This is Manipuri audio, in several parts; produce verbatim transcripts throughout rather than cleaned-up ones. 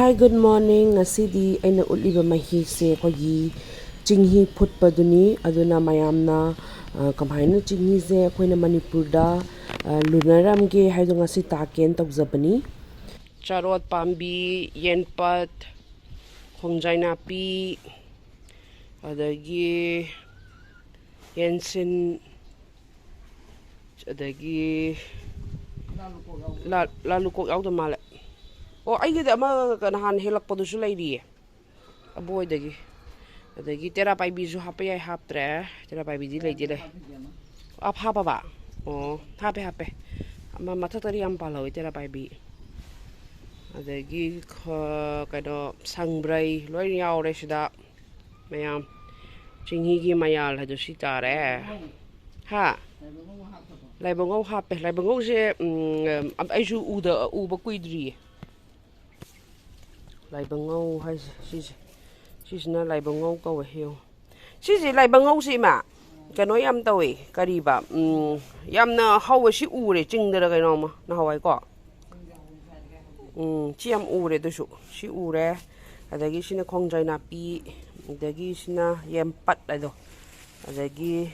Hi, good morning. ꯉꯁꯤꯗꯤ ꯑꯩꯅ ꯎꯠꯂꯤꯕ ꯃꯍꯤꯁꯦ ꯑꯩꯈꯣꯏꯒꯤ ꯆꯤꯡꯍꯤ ꯐꯨꯠꯄꯗꯨꯅꯤ꯫ ꯑꯗꯨꯅ ꯃꯌꯥꯝꯅ, ꯑ, ꯀꯃꯥꯏꯅ ꯆꯤꯡꯍꯤꯁꯦ ꯑꯩꯈꯣꯏꯅ ꯃꯅꯤꯄꯨꯔꯗ, ꯑ, ꯂꯨꯅꯔꯝꯒꯦ ꯍꯥꯏꯕꯗꯣ ꯉꯁꯤ ꯇꯥꯛꯀꯦꯅ ꯇꯧꯖꯕꯅꯤ꯫ ꯆꯥꯔꯣꯠ ꯄꯥꯝꯕꯤ, ꯌꯦꯟꯄꯠ, ꯈꯣꯡꯖꯥꯏ ꯅꯥꯄꯤ, ꯑꯗꯒꯤ ꯌꯦꯟꯁꯤꯟ, ꯑꯗꯒꯤ ꯂꯥ-, ꯂꯥꯂꯨꯀꯣꯛ ꯌꯥꯎꯗ ꯃꯥꯜꯂꯦ꯫ ꯑꯣ, ꯑꯩꯒꯤꯗꯤ ꯑꯃ ꯅꯍꯥꯟ ꯍꯦꯛꯂꯛꯄꯗꯨꯁꯨ ꯂꯩꯔꯤꯌꯦ, ꯑꯕꯣꯏꯗꯒꯤ꯫ ꯑꯗꯒꯤ ꯇꯦꯔꯥ ꯄꯥꯏꯕꯤꯁꯨ ꯍꯥꯞꯄ ꯌꯥꯏ, ꯍꯥꯞꯇ꯭ꯔꯦ꯫ ꯇꯦꯔꯥ ꯄꯥꯏꯕꯤꯗꯤ ꯂꯩꯗꯤ ꯂꯩ꯫ ꯑꯞ ꯍꯥꯞꯄꯕ? ꯑꯣ, ꯍꯥꯞꯄꯦ, ꯍꯥꯞꯄꯦ꯫ ꯑꯃ ꯃꯊꯛꯇꯗꯤ ꯌꯥꯝ ꯄꯥꯜꯍꯧꯋꯤ ꯇꯦꯔꯥ ꯄꯥꯏꯕꯤ꯫ ꯑꯗꯒꯤ ꯈ-, ꯀꯩꯅꯣ, ꯁꯪꯕ꯭ꯔꯩ ꯂꯣꯏ ꯌꯥꯎꯔꯦ ꯁꯤꯗ꯫ ꯃꯌꯥꯝ ꯆꯤꯡꯍꯤꯒꯤ ꯃꯌꯥꯜ ꯍꯥꯏꯗꯣ ꯁꯤ ꯇꯥꯔꯦ꯫ ꯍꯥ? ꯂꯥꯏꯕꯉꯧ ꯍꯥꯞꯄꯦ꯫ ꯂꯥꯏꯕꯉꯧꯁꯦ, ꯎꯝ, ꯑꯩꯁꯨ ꯎꯗ-, ꯎꯕ ꯀꯨꯏꯗ꯭ꯔꯤꯌꯦ꯫ ꯂꯥꯏꯕꯉꯧ ꯍꯥꯏꯁꯦ ꯁꯤꯁꯦ꯫ ꯁꯤꯁꯤꯅ ꯂꯥꯏꯕꯉꯧ ꯀꯧꯋꯦ, ꯌꯦꯡꯉꯣ꯫ ꯁꯤꯁꯦ ꯂꯥꯏꯕꯉꯧꯁꯦ, ꯏꯃꯥ, ꯀꯩꯅꯣ ꯌꯥꯝ ꯇꯧꯋꯦ, ꯀꯔꯤꯕ, ꯎꯝ, ꯌꯥꯝꯅ ꯍꯧꯋꯦ꯫ ꯁꯤ ꯎꯔꯦ ꯆꯤꯡꯗꯔ ꯀꯩꯅꯣꯝꯃ ꯅꯍꯥꯟꯋꯥꯏꯀꯣ꯫ ꯎꯝ, ꯁꯤ ꯌꯥꯝ ꯎꯔꯦ꯫ ꯑꯗꯨꯁꯨ ꯁꯤ ꯎꯔꯦ꯫ ꯑꯗꯒꯤ ꯁꯤꯅ ꯈꯣꯡꯗ꯭ꯔꯩ ꯅꯥꯄꯤ, ꯑꯗꯒꯤ ꯁꯤꯅ ꯌꯦꯝꯄꯠ ꯍꯥꯏꯗꯣ, ꯑꯗꯒꯤ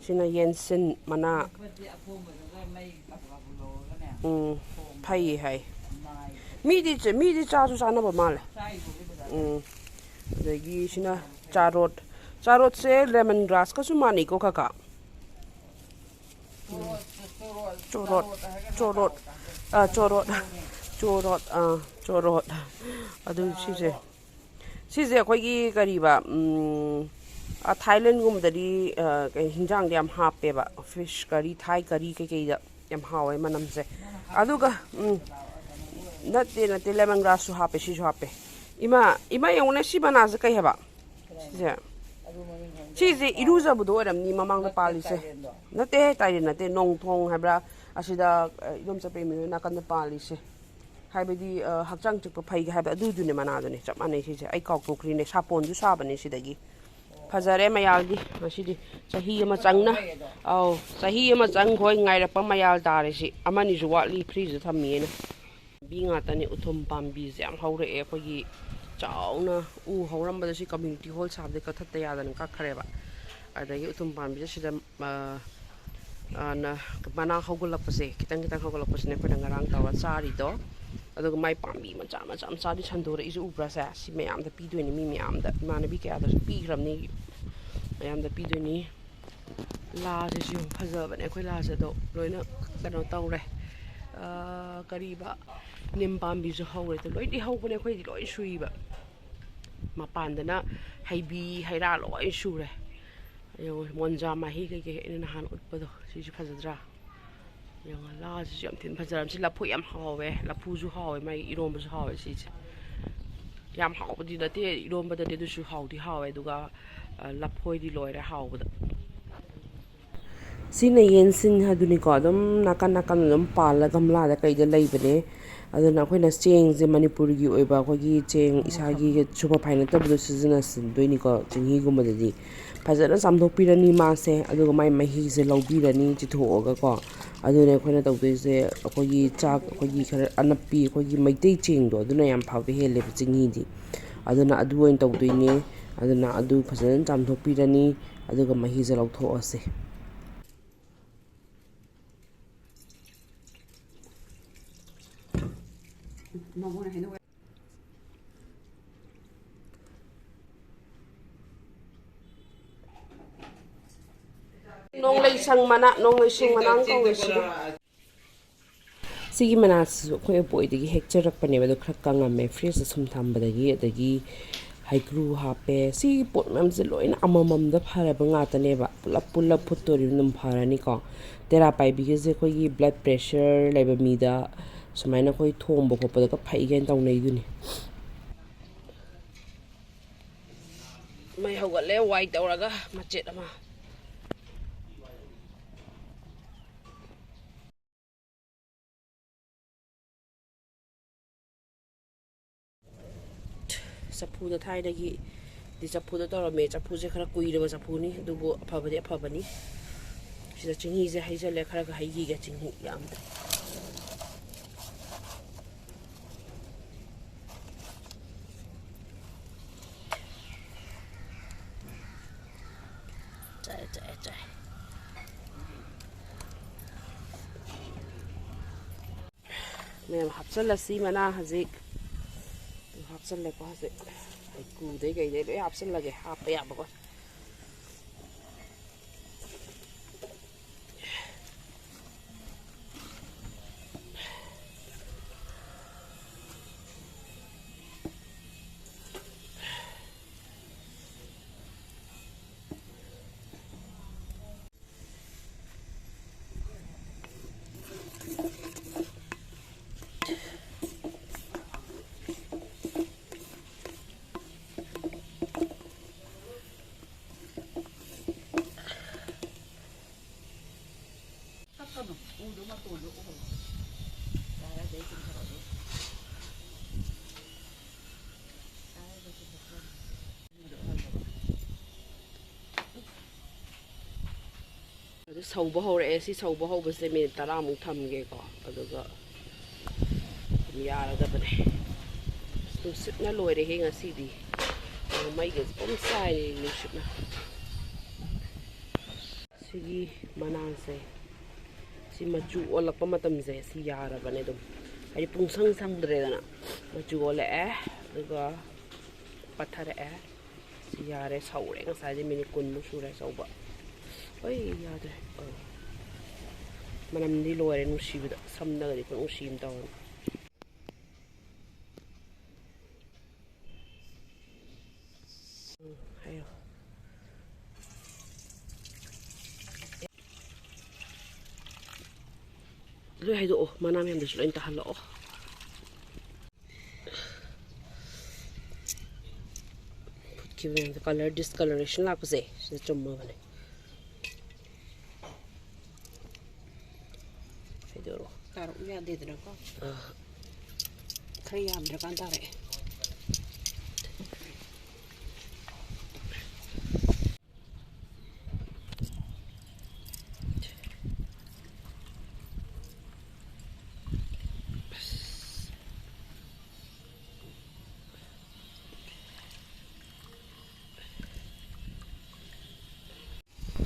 ꯁꯤꯅ ꯌꯦꯟꯁꯤꯟ ꯃꯅꯥ꯫ ꯎꯝ, ꯐꯩꯌꯦ ꯍꯥꯏ꯫ ꯃꯤꯗꯤ ꯆ-, ꯃꯤꯗꯤ ꯆꯥꯁꯨ ꯆꯥꯅꯕ ꯃꯥꯜꯂꯦ꯫ ꯎꯝ꯫ ꯑꯗꯒꯤ ꯁꯤꯅ ꯆꯥꯔꯣꯠ꯫ ꯆꯥꯔꯣꯠꯁꯦ ꯂꯦꯃꯟ ꯒ꯭ꯔꯥꯁꯀꯁꯨ ꯃꯥꯟꯅꯩꯀꯣ, ꯀꯀꯥ? ꯆꯣꯔꯣꯠ, ꯆꯣꯔꯣꯠ, ꯑꯥ, ꯆꯣꯔꯣꯠ, ꯆꯣꯔꯣꯠ, ꯑꯥ, ꯆꯣꯔꯣꯠ꯫ ꯑꯗꯨ ꯁꯤꯁꯦ, ꯁꯤꯁꯦ ꯑꯩꯈꯣꯏꯒꯤ ꯀꯔꯤꯕ, ꯎꯝ, ꯑꯥ, ꯊꯥꯏꯂꯦꯟꯒꯨꯝꯕꯗꯗꯤ, ꯑꯥ, ꯀꯩ, ꯍꯤꯟꯖꯥꯡꯗ ꯌꯥꯝ ꯍꯥꯞꯄꯦꯕ, ꯐꯤꯁ ꯀꯔꯤ, ꯊꯥꯏ ꯀꯔꯤ ꯀꯩꯀꯩꯗ ꯌꯥꯝ ꯍꯥꯎꯋꯦ ꯃꯅꯝꯁꯦ꯫ ꯑꯗꯨꯒ, ꯎꯝ, ꯅꯠꯇꯦ, ꯅꯠꯇꯦ, ꯂꯦꯃꯟ ꯒ꯭ꯔꯥꯁꯁꯨ ꯍꯥꯞꯄꯦ, ꯁꯤꯁꯨ ꯍꯥꯞꯄꯦ꯫ ꯏꯃꯥ, ꯏꯃꯥ, ꯌꯦꯡꯉꯨꯅꯦ, ꯁꯤ ꯃꯅꯥꯁꯦ ꯀꯩ ꯍꯥꯏꯕ? ꯁꯤꯁꯦ, ꯁꯤꯁꯦ ꯏꯔꯨꯖꯕꯗꯣ ꯑꯣꯏꯔꯝꯅꯤ ꯃꯃꯥꯡꯗ ꯄꯥꯜꯂꯤꯁꯦ꯫ ꯅꯠꯇꯦ, ꯇꯥꯏꯔꯦꯟ ꯅꯠꯇꯦ, ꯅꯣꯡꯊꯣꯡ ꯍꯥꯏꯕ꯭ꯔꯥ? ꯑꯁꯤꯗ, ꯑ, ꯏꯗꯣꯝꯆꯥ ꯄ꯭ꯔꯦꯃꯤ ꯍꯣꯏ ꯅꯥꯀꯟꯗ ꯄꯥꯜꯂꯤꯁꯦ꯫ ꯍꯥꯏꯕꯗꯤ, ꯑ, ꯍꯛꯆꯥꯡ ꯆꯤꯛꯄ ꯐꯩꯒ ꯍꯥꯏꯕ ꯑꯗꯨꯗꯨꯅꯦ ꯃꯅꯥꯗꯨꯅꯦ, ꯆꯞ ꯃꯥꯟꯅꯩ ꯁꯤꯁꯦ꯫ ꯑꯩ ꯀꯥꯎꯊꯣꯛꯈ꯭ꯔꯤꯅꯦ, ꯁꯥꯄꯣꯟꯁꯨ ꯁꯥꯕꯅꯦ ꯁꯤꯗꯒꯤ꯫ ꯐꯖꯔꯦ ꯃꯌꯥꯜꯗꯤ ꯉꯁꯤꯗꯤ꯫ ꯆꯍꯤ ꯑꯃ ꯆꯪꯅ, ꯑꯧ, ꯆꯍꯤ ꯑꯃ ꯆꯪꯈꯣꯏ ꯉꯥꯏꯔꯛꯄ ꯃꯌꯥꯜ ꯇꯥꯔꯦ ꯁꯤ꯫ ꯑꯃꯅꯤꯁꯨ ꯋꯥꯠꯂꯤ ꯐ꯭ꯔꯤꯖꯇ ꯊꯝꯃꯤꯑꯅ꯫ ꯄꯥꯝꯕꯤ ꯉꯥꯛꯇꯅꯤ꯫ ꯎꯊꯨꯝ ꯄꯥꯝꯕꯤꯁꯦ ꯌꯥꯝ ꯍꯧꯔꯛꯑꯦ꯫ ꯑꯩꯈꯣꯏꯒꯤ ꯆꯥꯎꯅ ꯎ ꯍꯧꯔꯝꯕꯗ ꯁꯤ community hall ꯁꯥꯕꯗꯩ ꯀꯛꯊꯠꯇ ꯌꯥꯗꯅ ꯀꯛꯈ꯭ꯔꯦꯕ꯫ ꯑꯗꯒꯤ ꯎꯊꯨꯝ ꯄꯥꯝꯕꯤꯁꯦ ꯁꯤꯗ, ꯑ, ꯑ, ꯅ-, ꯃꯅꯥ ꯍꯧꯒꯠꯂꯛꯄꯁꯦ, ꯈꯤꯇꯪ ꯈꯤꯇꯪ ꯍꯧꯒꯠꯂꯛꯄꯁꯤꯅꯦ ꯑꯩꯈꯣꯏꯅ ꯉꯔꯥꯡ ꯇꯧꯔ ꯆꯥꯔꯤꯗꯣ꯫ ꯑꯗꯨꯒ ꯃꯥꯏ ꯄꯥꯝꯕꯤ ꯃꯆꯥ ꯃꯆꯥ ꯃꯆꯥꯗꯤ ꯁꯟꯗꯣꯔꯛꯏꯁꯦ ꯎꯕ꯭ꯔꯥ ꯁꯦ? ꯁꯤ ꯃꯌꯥꯝꯗ ꯄꯤꯗꯣꯏꯅꯤ, ꯃꯤ ꯃꯌꯥꯝꯗ, ꯏꯃꯥꯟꯅꯕꯤ ꯀꯌꯥꯗꯁꯨ ꯄꯤꯈ꯭ꯔꯕꯅꯤ, ꯃꯌꯥꯝꯗ ꯄꯤꯗꯣꯏꯅꯤ꯫ ꯂꯥꯁꯤꯁꯨ ꯌꯥꯝ ꯐꯖꯕꯅꯦ꯫ ꯑꯩꯈꯣꯏ ꯂꯥꯁꯦ ꯑꯗꯣ ꯂꯣꯏꯅ ꯀꯩꯅꯣ ꯇꯧꯔꯦ꯫ ꯑꯥ, ꯀꯔꯤꯕ, ꯅꯤꯝ ꯄꯥꯝꯕꯤꯁꯨ ꯍꯧꯔꯦ꯫ ꯑꯗꯣ ꯂꯣꯏꯅꯗꯤ ꯍꯧꯕꯅꯦ, ꯑꯩꯈꯣꯏꯗꯤ ꯂꯣꯏ ꯁꯨꯏꯕ꯫ ꯃꯄꯥꯟꯗꯅ ꯍꯩꯕꯤ ꯍꯩꯔꯥ ꯂꯣꯏ ꯁꯨꯔꯦ꯫ ꯌꯦꯡꯉꯣ, ꯃꯣꯟꯖꯥ ꯃꯍꯤ ꯀꯩꯀꯩ ꯑꯩꯅ ꯅꯍꯥꯟ ꯎꯠꯄꯗꯣ, ꯁꯤꯁꯨ ꯐꯖꯗ꯭ꯔꯥ? ꯌꯦꯡꯉꯣ, ꯂꯥꯁꯤꯁꯨ ꯌꯥꯝ ꯊꯤꯅ ꯐꯖꯔꯕ꯫ ꯁꯤ ꯂꯐꯨ ꯌꯥꯝ ꯍꯥꯎꯋꯦ, ꯂꯐꯨꯁꯨ ꯍꯥꯎꯋꯦ, ꯃꯥꯒꯤ ꯏꯔꯣꯝꯕꯁꯨ ꯍꯥꯎꯋꯦ ꯁꯤꯁꯦ꯫ ꯌꯥꯝ ꯍꯥꯎꯕꯗꯤ ꯅꯠꯇꯦ ꯏꯔꯣꯝꯕꯗꯗꯤ, ꯑꯗꯨꯁꯨ ꯍꯥꯎꯗꯤ ꯍꯥꯎꯋꯦ꯫ ꯑꯗꯨꯒ, ꯑ, ꯂꯐꯣꯏꯗꯤ ꯂꯣꯏꯔꯦ ꯍꯥꯎꯕꯗ꯫ ꯁꯤꯅ ꯌꯦꯟꯁꯤꯟ ꯍꯥꯏꯗꯨꯅꯤꯀꯣ, ꯑꯗꯨꯝ ꯅꯥꯀꯟ ꯅꯥꯀꯟ ꯑꯗꯨꯝ ꯄꯥꯜꯂ ꯒꯝꯂꯥꯗ ꯀꯩꯗ ꯂꯩꯕꯅꯦ꯫ ꯑꯗꯨꯅ ꯑꯩꯈꯣꯏꯅ ꯆꯦꯡꯁꯦ ꯃꯅꯤꯄꯨꯔꯒꯤ ꯑꯣꯏꯕ ꯑꯩꯈꯣꯏꯒꯤ ꯆꯦꯡ ꯏꯁꯥꯒꯤ superfine ꯅꯠꯇꯕꯗꯣ ꯁꯤꯖꯤꯟꯅꯁꯤꯟꯗꯣꯏꯅꯤꯀꯣ꯫ ꯆꯦꯡꯍꯤꯒꯨꯝꯕꯗꯗꯤ ꯐꯖꯅ ꯆꯥꯝꯊꯣꯛꯄꯤꯔꯅꯤ ꯃꯥꯁꯦ, ꯑꯗꯨꯒ ꯃꯥꯏ ꯃꯍꯤꯁꯦ ꯂꯧꯕꯤꯔꯅꯤ ꯆꯤꯊꯣꯛꯑꯒꯀꯣ꯫ ꯑꯗꯨꯅ ꯑꯩꯈꯣꯏꯅ ꯇꯧꯗꯣꯏꯁꯦ, ꯑꯩꯈꯣꯏꯒꯤ ꯆꯥꯛ, ꯑꯩꯈꯣꯏꯒꯤ ꯈꯔ ꯑꯅꯞꯄꯤ, ꯑꯩꯈꯣꯏꯒꯤ ꯃꯩꯇꯩ ꯆꯦꯡꯗꯣ, ꯑꯗꯨꯅ ꯌꯥꯝ ꯐꯕ ꯍꯦꯜꯂꯦꯕ ꯆꯦꯡꯍꯤꯗꯤ꯫ ꯑꯗꯨꯅ ꯑꯗꯨ ꯑꯣꯏꯅ ꯇꯧꯗꯣꯏꯅꯦ꯫ ꯑꯗꯨꯅ ꯑꯗꯨ ꯐꯖꯅ ꯆꯥꯝꯊꯣꯛꯄꯤꯔꯅꯤ, ꯑꯗꯨꯒ ꯃꯍꯤꯁꯦ ꯂꯧꯊꯣꯛꯑꯁꯦ꯫ ꯅꯣꯡꯂꯩꯁꯪ ꯃꯅꯥ, ꯅꯣꯡꯂꯩꯁꯪ ꯃꯅꯥ ꯀꯧꯋꯦ ꯁꯤꯒꯤ꯫ ꯁꯤꯒꯤ ꯃꯅꯥꯁꯤꯁꯨ ꯑꯩꯈꯣꯏ ꯑꯕꯣꯏꯗꯒꯤ ꯍꯦꯛꯆꯔꯛꯄꯅꯦꯕ, ꯑꯗꯣ ꯈꯔ ꯀꯪꯉꯝꯃꯦ, fridge ꯁꯨꯝ ꯊꯝꯕꯗꯒꯤ꯫ ꯑꯗꯒꯤ ꯍꯩꯀ꯭ꯔꯨ ꯍꯥꯞꯄꯦ꯫ ꯁꯤꯒꯤ ꯄꯣꯠ ꯃꯌꯥꯝꯁꯦ ꯂꯣꯏꯅ ꯑꯃꯃꯝꯗ ꯐꯔꯕ ꯉꯥꯛꯇꯅꯦꯕ, ꯄꯨꯂꯞ ꯄꯨꯜꯂꯞ ꯐꯨꯠꯇꯣꯔꯤꯕ ꯑꯗꯨꯝ ꯐꯔꯅꯤꯀꯣ꯫ ꯇꯦꯔꯥ ꯄꯥꯏꯕꯤꯒꯁꯦ ꯑꯩꯈꯣꯏꯒꯤ blood pressure ꯂꯩꯕ ꯃꯤꯗ ꯁꯨꯃꯥꯏꯅ ꯑꯩꯈꯣꯏ ꯊꯣꯡꯕ ꯈꯣꯠꯄꯗꯒ ꯐꯩ ꯀꯥꯏꯅ ꯇꯧꯅꯩꯗꯨꯅꯤ꯫ ꯃꯩ ꯍꯧꯒꯠꯂꯦ, ꯋꯥꯏ ꯇꯧꯔꯒ ꯃꯆꯦꯠ ꯑꯃ꯫ ꯆꯐꯨꯗ ꯊꯥꯏꯅꯒꯤ ꯗꯤ ꯆꯐꯨꯗ ꯇꯧꯔꯝꯃꯦ꯫ ꯆꯐꯨꯁꯦ ꯈꯔ ꯀꯨꯏꯔꯕ ꯆꯐꯨꯅꯤ, ꯑꯗꯨꯕꯨ ꯑꯐꯕꯗꯤ ꯑꯐꯕꯅꯤ꯫ ꯁꯤꯗ ꯆꯦꯡꯍꯤꯁꯦ ꯍꯩꯖꯜꯂꯦ, ꯈꯔꯒ ꯍꯩꯈꯤꯒꯦ ꯆꯦꯡꯍꯤ ꯌꯥꯝꯗ꯫ ꯃꯌꯥꯝ ꯍꯥꯞꯆꯜꯂꯁꯤ꯫ ꯃꯅꯥ ꯍꯧꯖꯤꯛ ꯍꯥꯞꯆꯜꯂꯦꯀꯣ꯫ ꯍꯧꯖꯤꯛ ꯍꯩꯀ꯭ꯔꯨꯗꯩ ꯀꯩꯗꯩ ꯂꯣꯏ ꯍꯥꯞꯆꯜꯂꯒꯦ, ꯍꯥꯞꯄ ꯌꯥꯕꯀꯣ꯫ ꯀꯛꯀꯅꯨ꯫ ꯎꯗꯣ ꯃꯇꯣꯟꯗꯣ ꯎꯍꯜꯂꯣ꯫ ꯌꯥꯔꯦ, ꯑꯗꯩ ꯆꯤꯡꯊꯔꯛꯑꯣ꯫ ꯌꯥꯔꯦ, ꯑꯗꯩ ꯆꯤꯡꯊꯔꯛꯑꯣ꯫ ꯑꯗꯨ ꯁꯧꯕ ꯍꯧꯔꯛꯑꯦ꯫ ꯁꯤ ꯁꯧꯕ ꯍꯧꯕꯁꯦ ꯃꯤꯅꯤꯠ ꯇꯔꯥꯃꯨꯛ ꯊꯝꯒꯦꯀꯣ, ꯑꯗꯨꯒ ꯑꯗꯨꯝ ꯌꯥꯔꯗꯕꯅꯦ꯫ ꯅꯨꯡꯁꯤꯠꯅ ꯂꯣꯏꯔꯦꯍꯦ ꯉꯁꯤꯗꯤ꯫ ꯃꯩꯒꯁꯦ ꯄꯨꯝ ꯆꯥꯏꯔꯦ ꯅꯨꯡꯁꯤꯠꯅ꯫ ꯁꯤꯒꯤ ꯃꯅꯥꯁꯦ, ꯁꯤ ꯃꯆꯨ ꯑꯣꯜꯂꯛꯄ ꯃꯇꯝꯁꯦ, ꯁꯤ ꯌꯥꯔꯕꯅꯦ ꯑꯗꯨꯝ꯫ ꯍꯥꯏꯗꯤ ꯄꯨꯡꯁꯪ ꯁꯪꯗ꯭ꯔꯦꯗꯅ, ꯃꯆꯨ ꯑꯣꯜꯂꯛꯑꯦ, ꯑꯗꯨꯒ ꯄꯠꯊꯔꯛꯑꯦ꯫ ꯁꯤ ꯌꯥꯔꯦ, ꯁꯧꯔꯦ꯫ ꯉꯁꯥꯏꯗꯤ ꯃꯤꯅꯤꯠ ꯀꯨꯟꯃꯨꯛ ꯁꯨꯔꯦ ꯁꯧꯕ꯫ ꯍꯣꯏ, ꯌꯥꯗ꯭ꯔꯦ꯫ ꯑꯧ꯫ ꯃꯅꯝꯗꯤ ꯂꯣꯏꯔꯦ ꯅꯨꯡꯁꯤꯕꯗ꯫ ꯁꯝꯗꯒꯗꯤ ꯈꯨꯅꯨꯡꯁꯤ ꯑꯃ ꯇꯧꯔꯦ꯫ ꯎꯝ, ꯍꯥꯏꯌꯣ꯫ ꯂꯣꯏ ꯍꯩꯗꯣꯛꯑꯣ, ꯃꯅꯥ ꯃꯌꯥꯝꯗꯨꯁꯨ ꯂꯣꯏ ꯇꯥꯍꯜꯂꯛꯑꯣ꯫ ꯐꯨꯠꯈꯤꯕ ꯃꯌꯥꯝꯗꯣ colour discoloration ꯂꯥꯛꯄꯁꯦ ꯁꯤꯗ ꯆꯨꯝꯃꯕꯅꯦ꯫ ꯍꯩꯗꯣꯛꯑꯣ꯫ ꯇꯥꯔꯛꯎ ꯌꯥꯗꯦꯗꯅꯀꯣ꯫ ꯑꯥ꯫ ꯈꯔ ꯌꯥꯝꯗ꯭ꯔꯀꯥꯟ ꯇꯥꯔꯛꯑꯦ꯫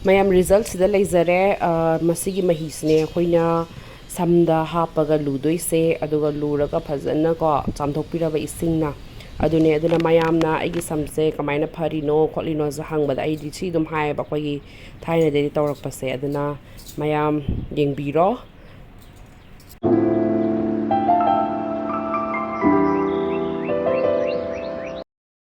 ꯃꯌꯥꯝ, result ꯁꯤꯗ ꯂꯩꯖꯔꯦ꯫ ꯑ, ꯃꯁꯤꯒꯤ ꯃꯍꯤꯁꯤꯅꯦ ꯑꯩꯈꯣꯏꯅ ꯁꯝꯗ ꯍꯥꯞꯄꯒ ꯂꯨꯗꯣꯏꯁꯦ꯫ ꯑꯗꯨꯒ ꯂꯨꯔꯒ ꯐꯖꯅꯀꯣ ꯆꯥꯝꯊꯣꯛꯄꯤꯔꯕ ꯏꯁꯤꯡꯅ꯫ ꯑꯗꯨꯅꯦ, ꯑꯗꯨꯅ ꯃꯌꯥꯝꯅ ꯑꯩꯒꯤ ꯁꯝꯁꯦ ꯀꯃꯥꯏꯅ ꯐꯔꯤꯅꯣ ꯈꯣꯠꯂꯤꯅꯣꯁꯨ ꯍꯪꯕꯗ ꯑꯩꯗꯤ ꯁꯤ ꯑꯗꯨꯝ ꯍꯥꯏꯌꯦꯕ, ꯑꯩꯈꯣꯏꯒꯤ ꯊꯥꯏꯅꯗꯒꯤ ꯇꯧꯔꯛꯄꯁꯦ꯫ ꯑꯗꯨꯅ ꯃꯌꯥꯝ ꯌꯦꯡꯕꯤꯔꯣ꯫